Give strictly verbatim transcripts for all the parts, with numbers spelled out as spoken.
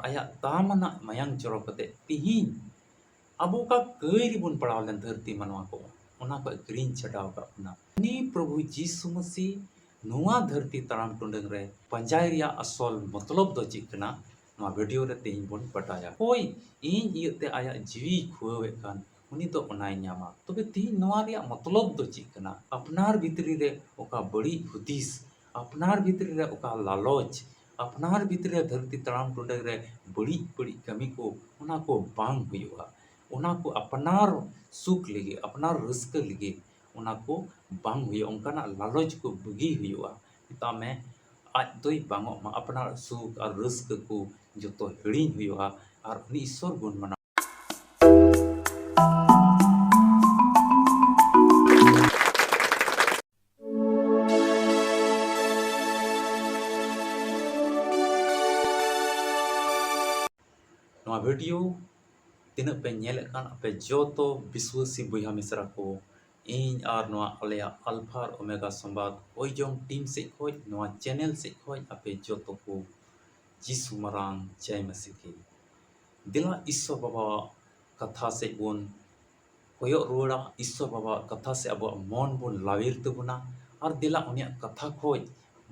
ᱟᱭᱟᱜ ᱫᱟᱢ ᱟᱱᱟᱜ ᱢᱟᱭᱟᱝ ᱪᱚᱨᱚ ᱠᱟᱛᱮ ᱛᱤᱦᱤᱧ ᱟᱵᱚ ᱚᱠᱟ ᱠᱟᱹᱭ ᱨᱮᱵᱚᱱ ᱯᱟᱲᱟᱣ ᱞᱮᱱ ᱫᱷᱟᱹᱨᱛᱤ ᱢᱟᱱᱣᱟ ᱠᱚ, ᱚᱱᱟ ᱠᱷᱚᱱ ᱠᱤᱨᱤᱧ ᱪᱷᱟᱰᱟᱣ ᱟᱠᱟᱫ ᱵᱚᱱᱟ᱾ ᱩᱱᱤ ᱯᱨᱚᱵᱷᱩ ᱡᱤᱥᱩ ᱢᱟᱹᱥᱤ ᱱᱚᱣᱟ ᱫᱷᱟᱹᱨᱛᱤ ᱛᱟᱲᱟᱢ ᱴᱩᱰᱟᱹᱝ ᱨᱮ ᱯᱟᱸᱡᱟᱭ ᱨᱮᱭᱟᱜ ᱟᱥᱚᱞ ᱢᱚᱛᱞᱚᱵ ᱫᱚ ᱪᱮᱫ ᱠᱟᱱᱟ? ᱱᱚᱣᱟ ᱵᱷᱤᱰᱤᱭᱳ ᱨᱮ ᱛᱮᱦᱮᱧ ᱵᱚᱱ ᱵᱟᱰᱟᱭᱟ᱾ ᱚᱠᱚᱭ ᱤᱧ ᱤᱭᱟᱹᱛᱮ ᱟᱭᱟᱜ ᱡᱤᱣᱤᱭ ᱠᱷᱩᱣᱟᱹᱣᱮᱫ ᱠᱟᱱ, ᱩᱱᱤ ᱫᱚ ᱚᱱᱟᱭ ᱧᱟᱢᱟ᱾ ᱛᱚᱵᱮ ᱛᱮᱦᱮᱧ ᱱᱚᱣᱟ ᱨᱮᱭᱟᱜ ᱢᱚᱛᱞᱚᱵ ᱫᱚ ᱪᱮᱫ ᱠᱟᱱᱟ? ᱟᱯᱱᱟᱨ ᱵᱷᱤᱛᱨᱤ ᱨᱮ ᱚᱠᱟ ᱵᱟᱹᱲᱤᱡ ᱦᱩᱫᱤᱥ, ᱟᱯᱱᱟᱨ ᱵᱷᱤᱛᱨᱤ ᱨᱮ ᱚᱠᱟ ᱞᱟᱞᱚᱪ, ᱟᱯᱱᱟᱨ ᱵᱷᱤᱛᱨᱤ ᱨᱮ ᱫᱷᱟᱹᱨᱛᱤ ᱛᱟᱲᱟᱢ ᱴᱩᱰᱟᱹᱝ ᱨᱮ ᱵᱟᱹᱲᱤᱡ ᱵᱟᱹᱲᱤᱡ ᱠᱟᱹᱢᱤ ᱠᱚ, ᱚᱱᱟ ᱠᱚ ᱵᱟᱝ ᱦᱩᱭᱩᱜᱼᱟ᱾ ᱚᱱᱟ ᱠᱚ ᱟᱯᱱᱟᱨ ᱥᱩᱠ ᱞᱟᱹᱜᱤᱫ, ᱟᱯᱱᱟᱨ ᱨᱟᱹᱥᱠᱟᱹ ᱞᱟᱹᱜᱤᱫ ᱚᱱᱟ ᱠᱚ ᱵᱟᱝ ᱦᱩᱭᱩᱜᱼᱟ᱾ ᱚᱱᱠᱟᱱᱟᱜ ᱞᱟᱞᱚᱪ ᱠᱚ ᱵᱟᱹᱜᱤ ᱦᱩᱭᱩᱜᱼᱟ᱾ ᱢᱮᱛᱟᱜ ᱢᱮ, ᱟᱡ ᱫᱚᱭ ᱵᱟᱝᱚᱜ ᱢᱟ, ᱟᱯᱱᱟᱨ ᱥᱩᱠ ᱟᱨ ᱨᱟᱹᱥᱠᱟᱹ ᱠᱚ ᱡᱚᱛᱚ ᱦᱤᱲᱤᱧ ᱦᱩᱭᱩᱜᱼᱟ ᱟᱨ ᱩᱱᱤ ᱤᱥᱥᱚᱨ ᱜᱩᱱ ᱢᱟᱱᱟᱣ᱾ ᱱᱚᱣᱟ ᱵᱷᱤᱰᱤᱭᱳ ᱛᱤᱱᱟᱹᱜ ᱯᱮ ᱧᱮᱞᱮᱫ ᱠᱟᱱ, ᱟᱯᱮ ᱡᱚᱛᱚ ᱵᱤᱥᱣᱟᱹᱥᱤ ᱵᱚᱭᱦᱟ ᱢᱤᱥᱨᱟ ᱠᱚ, ᱤᱧ ᱟᱨ ᱱᱚᱣᱟ ᱟᱞᱮᱭᱟᱜ ᱟᱞᱯᱷᱟ ᱟᱨ ᱳᱢᱮᱜᱟ ᱥᱚᱢᱵᱟᱫ ᱚᱭᱡᱚᱝ ᱴᱤᱢ ᱥᱮᱫ ᱠᱷᱚᱱ, ᱱᱚᱣᱟ ᱪᱮᱱᱮᱞ ᱥᱮᱫ ᱠᱷᱚᱱ ᱟᱯᱮ ᱡᱚᱛᱚ ᱠᱚ ᱡᱤᱥᱩ ᱢᱟᱨᱟᱝ ᱡᱟᱭ ᱢᱟᱹᱥᱤ ᱠᱤ᱾ ᱫᱮᱞᱟ ᱤᱥᱥᱚᱨ ᱵᱟᱵᱟᱣᱟᱜ ᱠᱟᱛᱷᱟ ᱥᱮᱫ ᱵᱚᱱ ᱠᱚᱭᱚᱜ ᱨᱩᱣᱟᱹᱲᱟ, ᱤᱥᱥᱚᱨ ᱵᱟᱵᱟᱣᱟᱜ ᱠᱟᱛᱷᱟ ᱥᱮᱫ ᱟᱵᱚᱣᱟᱜ ᱢᱚᱱ ᱵᱚᱱ ᱞᱟᱣᱮᱨ ᱛᱟᱵᱚᱱᱟ᱾ ᱟᱨ ᱫᱮᱞᱟ ᱩᱱᱤᱭᱟᱜ ᱠᱟᱛᱷᱟ ᱠᱷᱚᱱ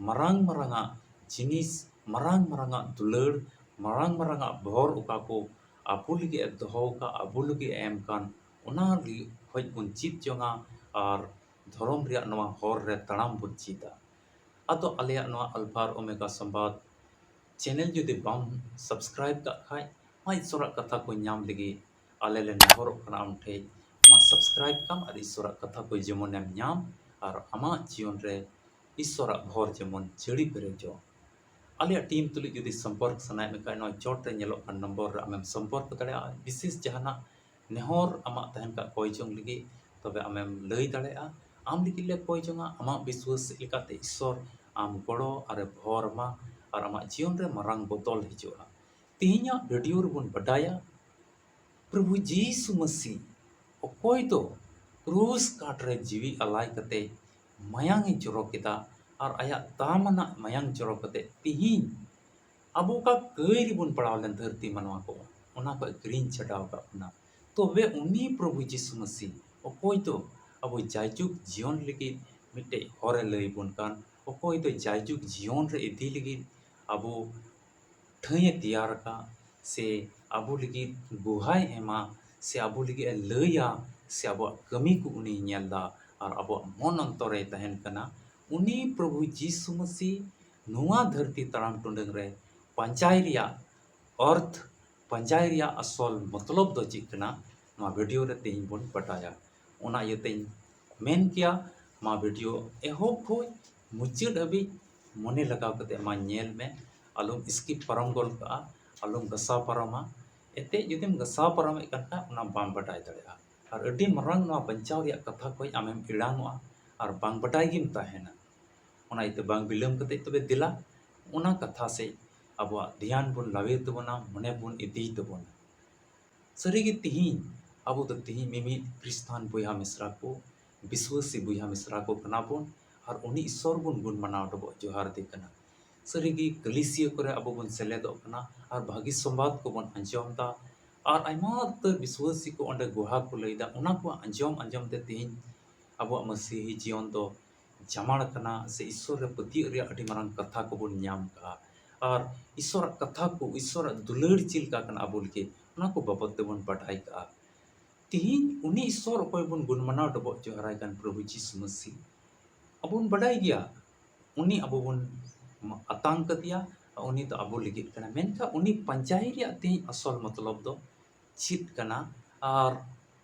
ᱢᱟᱨᱟᱝ ᱢᱟᱨᱟᱝᱟᱜ ᱡᱤᱱᱤᱥ, ᱢᱟᱨᱟᱝ ᱢᱟᱨᱟᱝᱟᱜ ᱫᱩᱞᱟᱹᱲ, ᱢᱟᱨᱟᱝ ᱢᱟᱨᱟᱝᱟᱜ ᱵᱷᱚᱨ ᱚᱠᱟ ᱠᱚ ᱟᱵᱚ ᱞᱟᱹᱜᱤᱫ ᱮ ᱫᱚᱦᱚ ᱟᱠᱟᱫ, ᱟᱵᱚ ᱞᱟᱹᱜᱤᱫ ᱮ ᱮᱢ ᱠᱟᱱ, ᱚᱱᱟ ᱞᱟᱹᱜᱤᱫ ᱠᱷᱚᱱ ᱵᱚᱱ ᱪᱮᱫ ᱡᱚᱝᱟ ᱟᱨ ᱫᱷᱚᱨᱚᱢ ᱨᱮᱭᱟᱜ ᱱᱚᱣᱟ ᱦᱚᱨ ᱨᱮ ᱛᱟᱲᱟᱢ ᱵᱚᱱ ᱪᱮᱫᱟ᱾ ᱟᱫᱚ ᱟᱞᱮᱭᱟᱜ ᱱᱚᱣᱟ ᱟᱞᱯᱷᱟ ᱟᱨ ᱳᱢᱮᱜᱟ ᱥᱚᱢᱵᱟᱫ ᱪᱮᱱᱮᱞ ᱡᱩᱫᱤ ᱵᱟᱢ ᱥᱟᱵᱥᱠᱨᱟᱭᱤᱵ ᱠᱟᱜ ᱠᱷᱟᱡ, ᱱᱚᱣᱟ ᱤᱥᱥᱚᱨᱟᱜ ᱠᱟᱛᱷᱟ ᱠᱚ ᱧᱟᱢ ᱞᱟᱹᱜᱤᱫ ᱟᱞᱮ ᱞᱮ ᱱᱮᱦᱚᱨᱚᱜ ᱠᱟᱱᱟ ᱟᱢ ᱴᱷᱮᱡ, ᱢᱟ ᱥᱟᱵᱥᱠᱨᱟᱭᱤᱵ ᱠᱟᱢ ᱟᱨ ᱤᱥᱥᱚᱨᱟᱜ ᱠᱟᱛᱷᱟ ᱠᱚ ᱡᱮᱢᱚᱱᱮᱢ ᱧᱟᱢ ᱟᱨ ᱟᱢᱟᱜ ᱡᱤᱭᱚᱱ ᱨᱮ ᱤᱥᱥᱚᱨᱟᱜ ᱵᱷᱚᱨ ᱡᱮᱢᱚᱱ ᱡᱟᱹᱲᱤ ᱯᱮᱨᱮᱡᱚᱜ᱾ ᱟᱞᱮᱭᱟᱜ ᱴᱤᱢ ᱛᱩᱞᱩᱡ ᱡᱩᱫᱤ ᱥᱚᱢᱯᱚᱨᱠ ᱥᱟᱱᱟᱭᱮᱫ ᱢᱮ ᱠᱷᱟᱡ, ᱱᱚᱣᱟ ᱪᱚᱴ ᱨᱮ ᱧᱮᱞᱚᱜ ᱠᱟᱱ ᱱᱚᱢᱵᱚᱨ ᱨᱮ ᱟᱢᱮᱢ ᱥᱚᱢᱯᱚᱨᱠ ᱫᱟᱲᱮᱭᱟᱜᱼᱟ᱾ ᱵᱤᱥᱮᱥ ᱡᱟᱦᱟᱱᱟᱜ ᱱᱮᱦᱚᱨ ᱟᱢᱟᱜ ᱛᱟᱦᱮᱱ ᱠᱷᱟᱡ ᱠᱚᱭ ᱡᱚᱝ ᱞᱟᱹᱜᱤᱫ, ᱛᱚᱵᱮ ᱟᱢᱮᱢ ᱞᱟᱹᱭ ᱫᱟᱲᱮᱭᱟᱜᱼᱟ᱾ ᱟᱢ ᱞᱟᱹᱜᱤᱫ ᱞᱮ ᱠᱚᱭ ᱡᱚᱝᱟ, ᱟᱢᱟᱜ ᱵᱤᱥᱣᱟᱹᱥ ᱞᱮᱠᱟᱛᱮ ᱤᱥᱥᱚᱨ ᱟᱢ ᱜᱚᱲᱚ ᱟᱨᱮ ᱵᱷᱚᱨ ᱟᱢᱟ ᱟᱨ ᱟᱢᱟᱜ ᱡᱤᱭᱚᱱ ᱨᱮ ᱢᱟᱨᱟᱝ ᱵᱚᱫᱚᱞ ᱦᱤᱡᱩᱜᱼᱟ᱾ ᱛᱮᱦᱮᱧᱟᱜ ᱵᱷᱤᱰᱤᱭᱳ ᱨᱮᱵᱚᱱ ᱵᱟᱰᱟᱭᱟ, ᱯᱨᱚᱵᱷᱩ ᱡᱤᱥᱩ ᱢᱟᱹᱥᱤ ᱚᱠᱚᱭ ᱫᱚ ᱠᱨᱩᱥ ᱠᱟᱴ ᱨᱮ ᱡᱤᱣᱤ ᱟᱞᱟᱭ ᱠᱟᱛᱮ ᱢᱟᱭᱟᱝ ᱮ ᱡᱚᱨᱚ ᱠᱮᱫᱟ ᱟᱨ ᱟᱭᱟᱜ ᱫᱟᱢ ᱟᱱᱟᱜ ᱢᱟᱭᱟᱝ ᱡᱚᱨᱚ ᱠᱟᱛᱮ ᱛᱤᱦᱤᱧ ᱟᱵᱚ ᱚᱠᱟ ᱠᱟᱹᱭ ᱨᱮᱵᱚᱱ ᱯᱟᱲᱟᱣ ᱞᱮᱱ ᱫᱷᱟᱹᱨᱛᱤ ᱢᱟᱱᱣᱟ ᱠᱚ, ᱚᱱᱟ ᱠᱷᱚᱱ ᱠᱤᱨᱤᱧ ᱪᱷᱟᱰᱟᱣ ᱟᱠᱟᱫ ᱵᱚᱱᱟ᱾ ᱛᱚᱵᱮ ᱩᱱᱤ ᱯᱨᱚᱵᱷᱩ ᱡᱤᱥᱩ ᱢᱟᱹᱥᱤ, ᱚᱠᱚᱭ ᱫᱚ ᱟᱵᱚ ᱡᱟᱭᱡᱩᱜᱽ ᱡᱤᱭᱚᱱ ᱞᱟᱹᱜᱤᱫ ᱢᱤᱫᱴᱮᱡ ᱦᱚᱨᱮ ᱞᱟᱹᱭ ᱵᱚᱱ ᱠᱟᱱ, ᱚᱠᱚᱭ ᱫᱚ ᱡᱟᱭᱡᱩᱜᱽ ᱡᱤᱭᱚᱱ ᱨᱮ ᱤᱫᱤ ᱞᱟᱹᱜᱤᱫ ᱟᱵᱚ ᱴᱷᱟᱹᱭᱮ ᱛᱮᱭᱟᱨ ᱟᱠᱟᱫ, ᱥᱮ ᱟᱵᱚ ᱞᱟᱹᱜᱤᱫ ᱜᱚᱦᱟᱭ ᱮᱢᱟ, ᱥᱮ ᱟᱵᱚ ᱞᱟᱹᱜᱤᱫ ᱮ ᱞᱟᱹᱭᱟ, ᱥᱮ ᱟᱵᱚᱣᱟᱜ ᱠᱟᱹᱢᱤ ᱠᱚ ᱩᱱᱤᱭ ᱧᱮᱞ ᱮᱫᱟ ᱟᱨ ᱟᱵᱚᱣᱟᱜ ᱢᱚᱱ ᱚᱱᱛᱚᱨ ᱨᱮᱭ ᱛᱟᱦᱮᱱ ᱠᱟᱱᱟ, ᱩᱱᱤ ᱯᱨᱚᱵᱷᱩ ᱡᱤᱥᱩ ᱢᱟᱹᱥᱤ ᱱᱚᱣᱟ ᱫᱷᱟᱹᱨᱛᱤ ᱛᱟᱲᱟᱢ ᱴᱩᱰᱟᱹᱝ ᱨᱮ ᱯᱟᱸᱡᱟᱭ ᱨᱮᱭᱟᱜ ᱚᱨᱛᱷ, ᱯᱟᱸᱡᱟᱭ ᱨᱮᱭᱟᱜ ᱟᱥᱚᱞ ᱢᱚᱛᱞᱚᱵ ᱫᱚ ᱪᱮᱫ ᱠᱟᱱᱟ, ᱱᱚᱣᱟ ᱵᱷᱤᱰᱤᱭᱳ ᱨᱮ ᱛᱮᱦᱮᱧ ᱵᱚᱱ ᱵᱟᱰᱟᱭᱟ᱾ ᱚᱱᱟ ᱤᱭᱟᱹᱛᱮᱧ ᱢᱮᱱ ᱠᱮᱭᱟ, ᱢᱟ ᱵᱷᱤᱰᱤᱭᱳ ᱮᱦᱚᱵ ᱠᱷᱚᱱ ᱢᱩᱪᱟᱹᱫ ᱦᱟᱹᱵᱤᱡ ᱢᱚᱱᱮ ᱞᱟᱜᱟᱣ ᱠᱟᱛᱮ ᱢᱟ ᱧᱮᱞ ᱢᱮ, ᱟᱞᱚᱢ ᱥᱠᱤᱯ ᱯᱟᱨᱚᱢ ᱜᱚᱫ ᱠᱟᱜᱼᱟ, ᱟᱞᱚᱢ ᱜᱷᱟᱥᱟᱣ ᱯᱟᱨᱚᱢᱟ᱾ ᱮᱱᱛᱮᱫ ᱡᱩᱫᱤᱢ ᱜᱷᱟᱥᱟᱣ ᱯᱟᱨᱚᱢᱮᱫ ᱠᱟᱱ ᱠᱷᱟᱱ, ᱚᱱᱟ ᱵᱟᱢ ᱵᱟᱰᱟᱭ ᱫᱟᱲᱮᱭᱟᱜᱼᱟ᱾ ᱟᱨ ᱟᱹᱰᱤ ᱢᱟᱨᱟᱝ ᱱᱚᱣᱟ ᱵᱟᱧᱪᱟᱣ ᱨᱮᱭᱟᱜ ᱠᱟᱛᱷᱟ ᱠᱷᱚᱱ ᱟᱢᱮᱢ ᱮᱲᱟᱝᱚᱜᱼᱟ ᱟᱨ ᱵᱟᱝ ᱵᱟᱰᱟᱭ ᱜᱮᱢ ᱛᱟᱦᱮᱱᱟ᱾ ᱚᱱᱟ ᱤᱭᱟᱹᱛᱮ ᱵᱟᱝ ᱵᱤᱞᱚᱢ ᱠᱟᱛᱮ ᱛᱚᱵᱮ ᱫᱮᱞᱟ, ᱚᱱᱟ ᱠᱟᱛᱷᱟ ᱥᱮᱫ ᱟᱵᱚᱣᱟᱜ ᱫᱷᱮᱭᱟᱱ ᱵᱚᱱ ᱞᱟᱣᱮᱨ ᱛᱟᱵᱚᱱᱟ, ᱢᱚᱱᱮ ᱵᱚᱱ ᱤᱫᱤᱭ ᱛᱟᱵᱚᱱᱟ᱾ ᱥᱟᱹᱨᱤᱜᱮ ᱛᱤᱦᱤᱧ ᱟᱵᱚ ᱫᱚ ᱛᱤᱦᱤᱧ ᱢᱤᱢᱤᱫ ᱠᱷᱨᱤᱥᱛᱟᱱ ᱵᱚᱭᱦᱟ ᱢᱤᱥᱨᱟ ᱠᱚ, ᱵᱤᱥᱣᱟᱹᱥᱤ ᱵᱚᱭᱦᱟ ᱢᱤᱥᱨᱟ ᱠᱚ ᱠᱟᱱᱟ ᱵᱚᱱ, ᱟᱨ ᱩᱱᱤ ᱤᱥᱥᱚᱨ ᱵᱚᱱ ᱜᱩᱱ ᱢᱟᱱᱟᱣ ᱰᱚᱵᱚᱜ ᱡᱚᱦᱟᱨ ᱫᱮ ᱠᱟᱱᱟ᱾ ᱥᱟᱹᱨᱤᱜᱮ ᱠᱟᱹᱞᱤᱥᱤᱭᱟᱹ ᱠᱚᱨᱮ ᱟᱵᱚ ᱵᱚᱱ ᱥᱮᱞᱮᱫᱚᱜ ᱠᱟᱱᱟ ᱟᱨ ᱵᱷᱟᱹᱜᱤ ᱥᱚᱢᱵᱟᱫ ᱠᱚᱵᱚᱱ ᱟᱸᱡᱚᱢ ᱮᱫᱟ, ᱟᱨ ᱟᱭᱢᱟ ᱩᱛᱟᱹᱨ ᱵᱤᱥᱣᱟᱹᱥᱤ ᱠᱚ ᱚᱸᱰᱮ ᱜᱚᱦᱟ ᱠᱚ ᱞᱟᱹᱭᱫᱟ, ᱚᱱᱟ ᱠᱚ ᱟᱸᱡᱚᱢ ᱟᱸᱡᱚᱢ ᱛᱮ ᱛᱤᱦᱤᱧ ᱟᱵᱚᱣᱟᱜ ᱢᱟᱹᱥᱤᱦᱤ ᱡᱤᱭᱚᱱ ᱫᱚ ᱡᱟᱢᱟᱲ ᱠᱟᱱᱟ, ᱥᱮ ᱤᱥᱥᱚᱨ ᱨᱮ ᱯᱟᱹᱛᱭᱟᱹᱜ ᱨᱮᱭᱟᱜ ᱟᱹᱰᱤ ᱢᱟᱨᱟᱝ ᱠᱟᱛᱷᱟ ᱠᱚᱵᱚᱱ ᱧᱟᱢ ᱠᱟᱜᱼᱟ, ᱟᱨ ᱤᱥᱥᱚᱨᱟᱜ ᱠᱟᱛᱷᱟ ᱠᱚ, ᱤᱥᱥᱚᱨᱟᱜ ᱫᱩᱞᱟᱹᱲ ᱪᱮᱫ ᱞᱮᱠᱟ ᱠᱟᱱᱟ ᱟᱵᱚ ᱞᱟᱹᱜᱤᱫ, ᱚᱱᱟ ᱠᱚ ᱵᱟᱵᱚᱫ ᱛᱮᱵᱚᱱ ᱵᱟᱰᱟᱭ ᱠᱟᱜᱼᱟ᱾ ᱛᱤᱦᱤᱧ ᱩᱱᱤ ᱤᱥᱥᱚᱨ ᱚᱠᱚᱭ ᱵᱚᱱ ᱜᱩᱱ ᱢᱟᱱᱟᱣ ᱰᱚᱵᱚᱜ ᱡᱚᱦᱟᱨᱟᱭ ᱠᱟᱱ, ᱯᱨᱚᱵᱷᱩ ᱡᱤᱥᱩ ᱢᱟᱹᱥᱤ, ᱟᱵᱚ ᱵᱚᱱ ᱵᱟᱰᱟᱭ ᱜᱮᱭᱟ, ᱩᱱᱤ ᱟᱵᱚ ᱵᱚᱱ ᱟᱛᱟᱝ ᱠᱟᱫᱮᱭᱟ, ᱩᱱᱤ ᱫᱚ ᱟᱵᱚ ᱞᱟᱹᱜᱤᱫ ᱠᱟᱱᱟ᱾ ᱢᱮᱱᱠᱷᱟᱱ ᱩᱱᱤ ᱯᱟᱸᱡᱟᱭ ᱨᱮᱭᱟᱜ ᱛᱮᱦᱮᱧ ᱟᱥᱚᱞ ᱢᱚᱛᱞᱚᱵ ᱫᱚ ᱪᱮᱫ ᱠᱟᱱᱟ? ᱟᱨ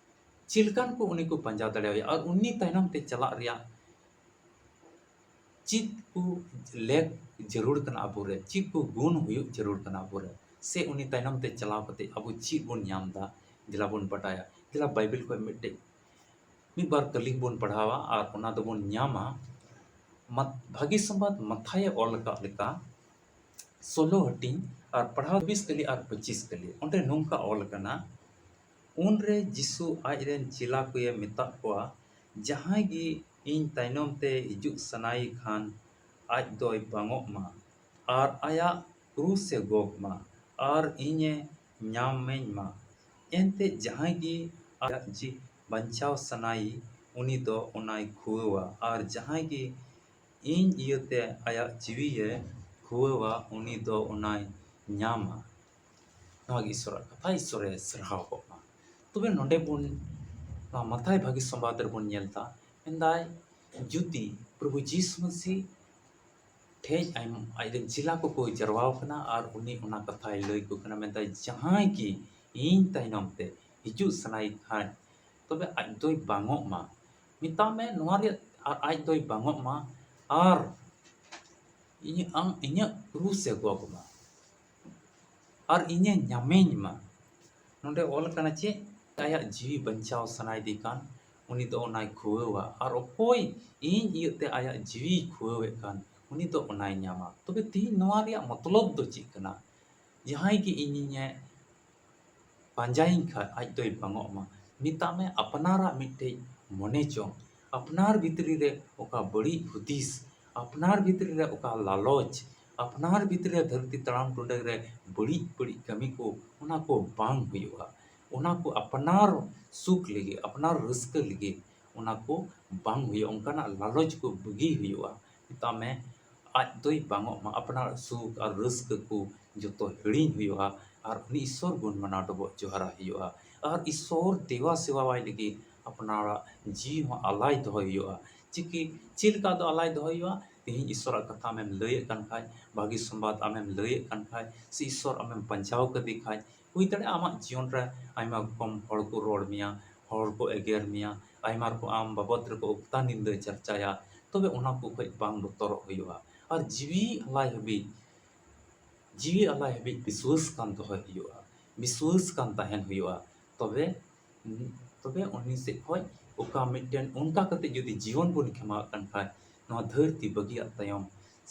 ᱪᱮᱫ ᱞᱮᱠᱟᱱ ᱠᱚ ᱩᱱᱤ ᱠᱚ ᱯᱟᱸᱡᱟ ᱫᱟᱲᱮᱭᱟᱭᱟ? ᱟᱨ ᱩᱱᱤ ᱛᱟᱭᱱᱚᱢ ᱛᱮ ᱪᱟᱞᱟᱜ ᱨᱮᱭᱟᱜ ᱪᱮᱫ ᱠᱚ ᱞᱮᱠ ᱡᱟᱹᱨᱩᱲ ᱠᱟᱱᱟ ᱟᱵᱚᱨᱮ? ᱪᱮᱫ ᱠᱚ ᱜᱩᱱ ᱦᱩᱭᱩᱜ ᱡᱟᱹᱨᱩᱲ ᱠᱟᱱᱟ ᱟᱵᱚᱨᱮ? ᱥᱮ ᱩᱱᱤ ᱛᱟᱭᱱᱚᱢ ᱛᱮ ᱪᱟᱞᱟᱣ ᱠᱟᱛᱮ ᱟᱵᱚ ᱪᱮᱫ ᱵᱚᱱ ᱧᱟᱢ ᱮᱫᱟ? ᱫᱮᱞᱟ ᱵᱚᱱ ᱵᱟᱰᱟᱭᱟ᱾ ᱫᱮᱞᱟ ᱵᱟᱭᱵᱮᱞ ᱠᱷᱚᱱ ᱢᱤᱫᱴᱮᱡ, ᱢᱤᱫ ᱵᱟᱨ ᱠᱟᱹᱞᱤ ᱵᱚᱱ ᱯᱟᱲᱦᱟᱣᱟ ᱟᱨ ᱚᱱᱟ ᱫᱚᱵᱚᱱ ᱧᱟᱢᱟ᱾ ᱢᱟᱛ-, ᱵᱷᱟᱹᱜᱤ ᱥᱚᱢᱵᱟᱫ ᱢᱟᱛᱷᱟᱭᱮ ᱚᱞ ᱟᱠᱟᱫ ᱞᱮᱠᱟ, ᱥᱳᱞᱳ ᱦᱟᱹᱴᱤᱧ ᱟᱨ ᱯᱟᱲᱦᱟᱣ ᱪᱚᱵᱵᱤᱥ ᱠᱟᱹᱞᱤ ᱟᱨ ᱯᱚᱸᱪᱤᱥ ᱠᱟᱹᱞᱤ᱾ ᱚᱸᱰᱮ ᱱᱚᱝᱠᱟ ᱚᱞ ᱟᱠᱟᱱᱟ, ᱩᱱᱨᱮ ᱡᱤᱥᱩ ᱟᱡ ᱨᱮᱱ ᱪᱮᱞᱟ ᱠᱚᱭᱮ ᱢᱮᱛᱟᱫ ᱠᱚᱣᱟ, ᱡᱟᱦᱟᱸᱭ ᱜᱮ ᱤᱧ ᱛᱟᱭᱱᱚᱢ ᱛᱮ ᱦᱤᱡᱩᱜ ᱥᱟᱱᱟᱭᱮ ᱠᱷᱟᱱ, ᱟᱡ ᱫᱚᱭ ᱵᱟᱝᱚᱜ ᱢᱟ ᱟᱨ ᱟᱭᱟᱜ ᱠᱨᱩᱥ ᱮ ᱜᱚᱜ ᱢᱟ ᱟᱨ ᱤᱧᱮ ᱧᱟᱢᱮᱧ ᱢᱟ᱾ ᱮᱱᱛᱮ ᱡᱟᱦᱟᱸᱭ ᱜᱮ ᱟᱭᱟᱜ ᱡᱤᱣᱤ ᱵᱟᱧᱪᱟᱣ ᱥᱟᱱᱟᱭᱮ, ᱩᱱᱤ ᱫᱚ ᱚᱱᱟᱭ ᱠᱷᱩᱣᱟᱹᱣᱟ, ᱟᱨ ᱡᱟᱦᱟᱸᱭ ᱜᱮ ᱤᱧ ᱤᱭᱟᱹᱛᱮ ᱟᱭᱟᱜ ᱡᱤᱣᱤᱭᱮ ᱠᱷᱩᱣᱟᱹᱣᱟ, ᱩᱱᱤ ᱫᱚ ᱚᱱᱟᱭ ᱧᱟᱢᱟ᱾ ᱱᱚᱣᱟ ᱜᱮ ᱤᱥᱚᱨᱟᱜ ᱠᱟᱛᱷᱟ᱾ ᱤᱥᱚᱨᱮ ᱥᱟᱨᱦᱟᱣ ᱠᱚᱜ ᱢᱟ᱾ ᱛᱚᱵᱮ ᱱᱚᱰᱮ ᱵᱚᱱ, ᱱᱚᱣᱟ ᱢᱟᱛᱷᱟᱭ ᱵᱷᱟᱹᱜᱤ ᱥᱚᱢᱵᱟᱫ ᱨᱮᱵᱚᱱ ᱧᱮᱞ ᱮᱫᱟ, ᱢᱮᱱᱫᱟᱭ, ᱡᱩᱫᱤ ᱯᱨᱚᱵᱷᱩ ᱡᱤᱥᱩ ᱢᱟᱹᱥᱤ ᱴᱷᱮᱡ ᱟᱭᱢ-, ᱟᱡᱨᱮᱱ ᱪᱮᱞᱟ ᱠᱚᱠᱚ ᱡᱟᱨᱣᱟᱣ ᱠᱟᱱᱟ ᱟᱨ ᱩᱱᱤ ᱚᱱᱟ ᱠᱟᱛᱷᱟᱭ ᱞᱟᱹᱭ ᱟᱠᱚ ᱠᱟᱱᱟ, ᱢᱮᱱᱫᱟᱭ, ᱡᱟᱦᱟᱸᱭ ᱜᱮ ᱤᱧ ᱛᱟᱭᱱᱚᱢ ᱛᱮ ᱦᱤᱡᱩᱜ ᱥᱟᱱᱟᱭᱮ ᱠᱷᱟᱱ, ᱛᱚᱵᱮ ᱟᱡ ᱫᱚᱭ ᱵᱟᱝᱚᱜ ᱢᱟ᱾ ᱢᱮᱛᱟᱜ ᱢᱮ, ᱱᱚᱣᱟ ᱨᱮᱭᱟᱜ, ᱟᱨ ᱟᱡ ᱫᱚᱭ ᱵᱟᱝᱚᱜ ᱢᱟ ᱟᱨ ᱤᱧᱟᱹᱜ, ᱟᱢ, ᱤᱧᱟᱹᱜ ᱠᱨᱩᱥ ᱮ ᱜᱚᱜ ᱢᱟ ᱟᱨ ᱤᱧᱮ ᱧᱟᱢᱮᱧ ᱢᱟ᱾ ᱱᱚᱰᱮ ᱚᱞ ᱠᱟᱱᱟ ᱪᱮᱫ? ᱟᱭᱟᱜ ᱡᱤᱣᱤ ᱵᱟᱧᱪᱟᱣ ᱥᱟᱱᱟᱭᱮᱫᱮ ᱠᱟᱱ, ᱩᱱᱤ ᱫᱚ ᱚᱱᱟᱭ ᱠᱷᱩᱣᱟᱹᱣᱟ, ᱟᱨ ᱚᱠᱚᱭ ᱤᱧ ᱤᱭᱟᱹᱛᱮ ᱟᱭᱟᱜ ᱡᱤᱣᱤᱭ ᱠᱷᱩᱣᱟᱹᱣᱮᱫ ᱠᱟᱱ, ᱩᱱᱤ ᱫᱚ ᱚᱱᱟᱭ ᱧᱟᱢᱟ᱾ ᱛᱚᱵᱮ ᱛᱮᱦᱮᱧ ᱱᱚᱣᱟ ᱨᱮᱭᱟᱜ ᱢᱚᱛᱞᱚᱵ ᱫᱚ ᱪᱮᱫ ᱠᱟᱱᱟ? ᱡᱟᱦᱟᱸᱭ ᱜᱮ ᱤᱧᱤᱧ ᱯᱟᱸᱡᱟᱭᱤᱧ ᱠᱷᱟᱡ ᱟᱡ ᱫᱚᱭ ᱵᱟᱝᱚᱜ ᱢᱟ᱾ ᱢᱮᱛᱟᱜ ᱢᱮ, ᱟᱯᱱᱟᱨᱟᱜ ᱢᱤᱫᱴᱮᱡ ᱢᱚᱱᱮ ᱪᱚᱝ, ᱟᱯᱱᱟᱨ ᱵᱷᱤᱛᱨᱤ ᱨᱮ ᱚᱠᱟ ᱵᱟᱹᱲᱤᱡ ᱦᱩᱫᱤᱥ, ᱟᱯᱱᱟᱨ ᱵᱷᱤᱛᱨᱤ ᱨᱮ ᱚᱠᱟ ᱞᱟᱞᱚᱪ, ᱟᱯᱱᱟᱨ ᱵᱷᱤᱛᱨᱤ ᱨᱮ ᱫᱷᱟᱹᱨᱛᱤ ᱛᱟᱲᱟᱢ ᱴᱩᱰᱟᱹ ᱨᱮ ᱵᱟᱹᱲᱤᱡ ᱵᱟᱹᱲᱤᱡ ᱠᱟᱹᱢᱤ ᱠᱚ, ᱚᱱᱟ ᱠᱚ ᱵᱟᱝ ᱦᱩᱭᱩᱜᱼᱟ᱾ ᱚᱱᱟ ᱠᱚ ᱟᱯᱱᱟᱨ ᱥᱩᱠ ᱞᱟᱹᱜᱤᱫ, ᱟᱯᱱᱟᱨ ᱨᱟᱹᱥᱠᱟᱹ ᱞᱟᱹᱜᱤᱫ ᱚᱱᱟ ᱠᱚ ᱵᱟᱝ ᱦᱩᱭᱩᱜᱼᱟ᱾ ᱚᱱᱠᱟᱱᱟᱜ ᱞᱟᱞᱚᱪ ᱠᱚ ᱵᱟᱹᱜᱤ ᱦᱩᱭᱩᱜᱼᱟ᱾ ᱢᱮᱛᱟᱜ ᱢᱮ, ᱟᱡ ᱫᱚᱭ ᱵᱟᱝᱚᱜ ᱢᱟ, ᱟᱯᱱᱟᱨ ᱥᱩᱠ ᱟᱨ ᱨᱟᱹᱥᱠᱟᱹ ᱠᱚ ᱡᱚᱛᱚ ᱦᱤᱲᱤᱧ ᱦᱩᱭᱩᱜᱼᱟ ᱟᱨ ᱩᱱᱤ ᱤᱥᱥᱚᱨ ᱵᱚᱱ ᱢᱟᱱᱟᱣ ᱰᱚᱵᱚᱜ ᱡᱚᱦᱟᱨᱟᱭ ᱦᱩᱭᱩᱜᱼᱟ ᱟᱨ ᱤᱥᱥᱚᱨ ᱫᱮᱵᱟ ᱥᱮᱵᱟᱣᱟᱭ ᱞᱟᱹᱜᱤᱫ ᱟᱯᱱᱟᱨᱟᱜ ᱡᱤᱣᱤ ᱦᱚᱸ ᱟᱞᱟᱭ ᱫᱚᱦᱚᱭ ᱦᱩᱭᱩᱜᱼᱟ᱾ ᱪᱤᱠᱤ-, ᱪᱮᱫ ᱞᱮᱠᱟ ᱫᱚ ᱟᱞᱟᱭ ᱫᱚᱦᱚᱭ ᱦᱩᱭᱩᱜᱼᱟ? ᱛᱮᱦᱮᱧ ᱤᱥᱥᱚᱨᱟᱜ ᱠᱟᱛᱷᱟ ᱟᱢᱮᱢ ᱞᱟᱹᱭᱮᱫ ᱠᱟᱱ ᱠᱷᱟᱡ, ᱵᱷᱟᱹᱜᱤ ᱥᱚᱢᱵᱟᱫ ᱟᱢᱮᱢ ᱞᱟᱹᱭᱮᱫ ᱠᱟᱱ ᱠᱷᱟᱡ, ᱥᱮ ᱤᱥᱥᱚᱨ ᱟᱢᱮᱢ ᱯᱟᱸᱡᱟᱣ ᱠᱟᱫᱮ ᱠᱷᱟᱡ, ᱦᱩᱭ ᱫᱟᱲᱮᱭᱟᱜᱼᱟ ᱟᱢᱟᱜ ᱡᱤᱭᱚᱱ ᱨᱮ ᱟᱭᱢᱟ ᱨᱚᱠᱚᱢ ᱦᱚᱲ ᱠᱚ ᱨᱚᱲ ᱢᱮᱭᱟ, ᱦᱚᱲ ᱠᱚ ᱮᱜᱮᱨ ᱢᱮᱭᱟ, ᱟᱭᱢᱟ ᱨᱚᱠᱚᱢ ᱟᱢ ᱵᱟᱵᱚᱫ ᱨᱮᱠᱚ ᱚᱠᱛᱟ ᱱᱤᱱᱫᱟᱹ ᱪᱟᱨᱪᱟᱭᱟ, ᱛᱚᱵᱮ ᱚᱱᱟ ᱠᱚ ᱠᱷᱚᱡ ᱵᱟᱝ ᱵᱚᱛᱚᱨᱚᱜ ᱦᱩᱭᱩᱜᱼᱟ᱾ ᱟᱨ ᱡᱤᱣᱤ ᱟᱞᱟᱭ ᱦᱟᱹᱵᱤᱡ, ᱡᱤᱣᱤ ᱟᱞᱟᱭ ᱦᱟᱹᱵᱤᱡ ᱵᱤᱥᱣᱟᱹᱥ ᱠᱟᱱ ᱫᱚᱦᱚᱭ ᱦᱩᱭᱩᱜᱼᱟ, ᱵᱤᱥᱣᱟᱹᱥ ᱠᱟᱱ ᱛᱟᱦᱮᱱ ᱦᱩᱭᱩᱜᱼᱟ᱾ ᱛᱚᱵᱮ, ᱛᱚᱵᱮ ᱩᱱᱤ ᱥᱮᱫ ᱠᱷᱚᱡ ᱚᱠᱟ ᱢᱤᱫᱴᱮᱱ ᱚᱱᱠᱟ ᱠᱟᱛᱮ ᱡᱩᱫᱤ ᱡᱤᱭᱚᱱ ᱵᱚᱱ ᱠᱷᱮᱢᱟᱣᱮᱫ ᱠᱟᱱ ᱠᱷᱟᱡ, ᱱᱚᱣᱟ ᱫᱷᱟᱹᱨᱛᱤ ᱵᱟᱹᱜᱤᱭᱟᱜ ᱛᱟᱭᱚᱢ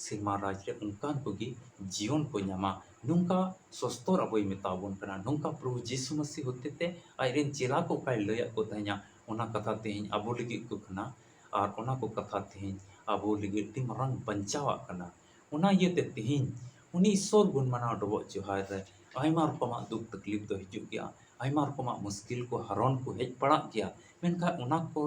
ᱥᱮᱨᱢᱟ ᱨᱟᱡᱽ ᱨᱮ ᱚᱱᱠᱟᱱ ᱠᱚᱜᱮ ᱡᱤᱭᱚᱱ ᱠᱚ ᱧᱟᱢᱟ᱾ ᱱᱚᱝᱠᱟ ᱥᱚᱥᱛᱚᱨ ᱟᱵᱚᱭ ᱢᱮᱛᱟ ᱵᱚᱱ ᱠᱟᱱᱟ᱾ ᱱᱚᱝᱠᱟ ᱯᱨᱚᱵᱷᱩ ᱡᱤᱥᱩ ᱢᱟᱹᱥᱤ ᱦᱚᱛᱮᱛᱮ ᱟᱡᱨᱮᱱ ᱪᱮᱞᱟ ᱠᱚ ᱚᱠᱟᱭ ᱞᱟᱹᱭᱟᱫ ᱠᱚ ᱛᱟᱦᱮᱸᱱᱟ, ᱚᱱᱟ ᱠᱟᱛᱷᱟ ᱛᱮᱦᱮᱧ ᱟᱵᱚ ᱞᱟᱹᱜᱤᱫ ᱠᱚ ᱠᱟᱱᱟ᱾ ᱟᱨ ᱚᱱᱟ ᱠᱚ ᱠᱟᱛᱷᱟ ᱛᱮᱦᱮᱧ ᱟᱵᱚ ᱞᱟᱹᱜᱤᱫ ᱟᱹᱰᱤ ᱢᱟᱨᱟᱝ ᱵᱟᱧᱪᱟᱣᱟᱜ ᱠᱟᱱᱟ᱾ ᱚᱱᱟ ᱤᱭᱟᱹᱛᱮ ᱛᱮᱦᱮᱧ ᱩᱱᱤ ᱤᱥᱥᱚᱨ ᱵᱚᱱ ᱢᱟᱱᱟᱣ ᱰᱚᱵᱚᱜ ᱡᱚᱦᱟᱨ ᱨᱮ ᱟᱭᱢᱟ ᱨᱚᱠᱚᱢᱟᱜ ᱫᱩᱠ ᱛᱟᱠᱞᱤᱯ ᱫᱚ ᱦᱤᱡᱩᱜ ᱜᱮᱭᱟ, ᱟᱭᱢᱟ ᱨᱚᱠᱚᱢᱟᱜ ᱢᱩᱥᱠᱤᱞ ᱠᱚ ᱦᱟᱨᱚᱱ ᱠᱚ ᱦᱮᱡ ᱯᱟᱲᱟᱜ ᱜᱮᱭᱟ, ᱢᱮᱱᱠᱷᱟᱱ ᱚᱱᱟ ᱠᱚ